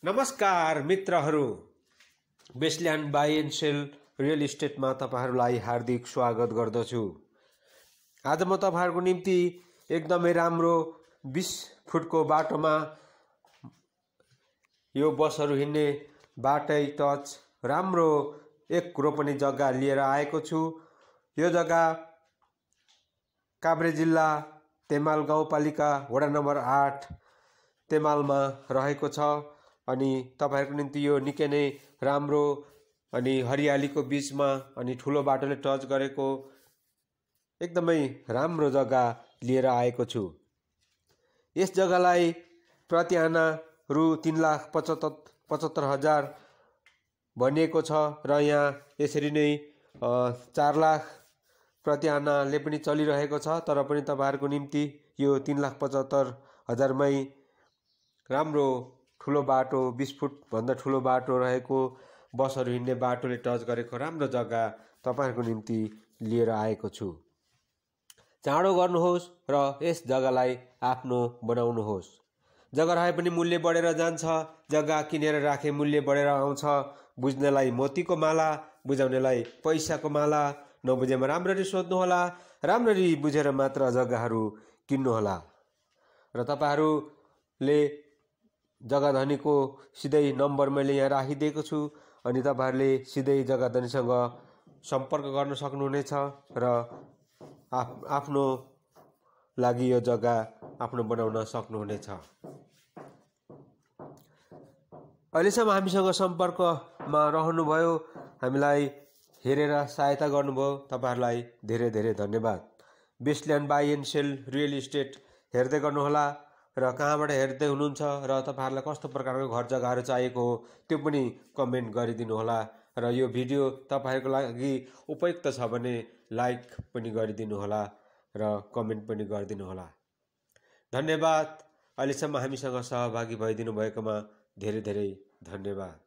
नमस्कार मित्रहरू, बेस्टल्यान्ड buy and sell real इस्टेटमा तपाईहरुलाई हार्दिक स्वागत गर्दछु। आज म तपाईहरुको निम्ति एकदमै राम्रो 20 फुटको बाटोमा यो बसहरु हिँड्ने बाटै टच राम्रो एक रोपनी जग्गा लिएर आएको छु। यो जग्गा काभ्रे जिल्ला तेमाल गाउँपालिका वडा नम्बर 8 तेमालमा रहेको छ अनि तपाईहरुको निम्ति यो निकै नै राम्रो अनि हरियालीको बीचमा अनि ठूलो बाटोले टच गरेको एकदमै राम्रो जग्गा लिएर आएको छु। यस जग्गालाई प्रति आना रु 3,75,000 भनिएको छ र यहाँ यसरी नै 4 लाख प्रति आनाले पनि चलिरहेको छ। तर पनि तपाईहरुको निम्ति यो 3,75,000 मै राम्रो ठूलो बाटो 20 फुट भन्दा ठूलो बाटो रहेको बसहरु हिँड्ने बाटोले टच गरेको राम्रो जग्गा तपाईहरुको निम्ति लिएर आएको छु। चाँडो गर्नुहोस् र यस जग्गालाई आफ्नो बनाउनुहोस्। जग्गा रहे पनि मूल्य बढेर जान्छ, जग्गा किनेर राखे मूल्य बढेर आउँछ। बुझ्नेलाई मोतीको माला, बुझाउनेलाई पैसाको माला। नबुझेमा राम्ररी सोध्नु होला, राम्ररी बुझेर मात्र जग्गाहरु किन्नु होला। र तपाईहरुले जग्गा धनीको सिधै नम्बर मैले यहाँ राखिदिएको छु अनि तपाईहरुले सिधै जग्गा धनीसँग सम्पर्क गर्न सक्नुहुनेछ र आफ्नो लागि यो जग्गा आफ्नो बनाउन सक्नुहुनेछ। अहिलेसम्म हामीसँग सम्पर्कमा रहनुभयो, हामीलाई हेरेर सहायता गर्नुभयो, तपाईहरुलाई धेरै धेरै धन्यवाद। Bestland buy and sell real estate हेर्दै गर्नुहोला र कहाँबाट हेर्दै हुनुहुन्छ र तपाईहरुलाई कस्तो प्रकारको घर जग्गाहरु चाहिएको हो त्यो पनि कमेन्ट गरिदिनु होला। र यो भिडियो तपाईहरुको लागि उपयुक्त छ भने लाइक पनि गरिदिनु होला र कमेन्ट पनि गरिदिनु होला। धन्यवाद। अहिलेसम्म हामीसँग सहभागी भइदिनु भएकोमा धेरै धेरै धन्यवाद।